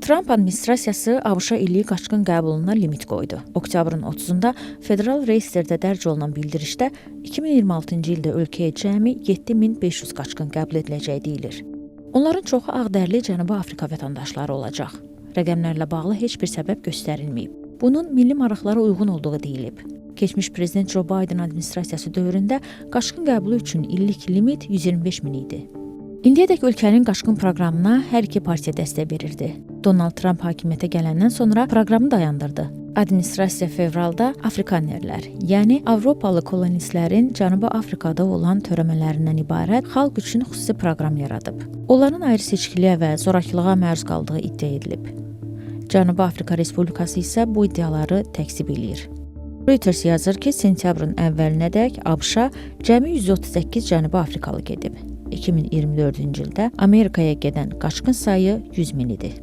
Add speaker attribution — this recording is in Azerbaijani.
Speaker 1: Tramp administrasiyası ABŞ-a illik qaçqın qəbuluna limit qoydu. Oktyabrın 30-da Federal Reyestrdə dərc olunan bildirişdə 2026-cı ildə ölkəyə cəmi 7500 qaçqın qəbul ediləcəyi deyilir. Onların çoxu ağdərili Cənubi Afrika vətəndaşları olacaq. Rəqəmlərlə bağlı heç bir səbəb göstərilməyib. Bunun milli maraqlara uyğun olduğu deyilib. Keçmiş prezident Joe Biden administrasiyası dövründə qaçqın qəbulu üçün illik limit 125 min idi. İndiyədək ölkənin qaçqın proqramına hər iki partiya dəstək verirdi. Donald Tramp hakimiyyətə gələndən sonra proqramı dayandırdı. Administrasiya fevralda Afrikanerlər, yəni Avropalı kolonistlərin Cənubi Afrikada olan törəmələrindən ibarət xalq üçün xüsusi proqram yaradıb. Onların ayrı-seçkiliyə və zorakılığa məruz qaldığı iddia edilib. Cənubi Afrika Respublikası isə bu iddiaları təkzib eləyir. Reuters yazır ki, sentyabrın əvvəlinədək ABŞ-a cəmi 138 Cənubi Afrikalı gedib. 2024-cü ildə Amerikaya gedən qaçqın sayı 100 min idi.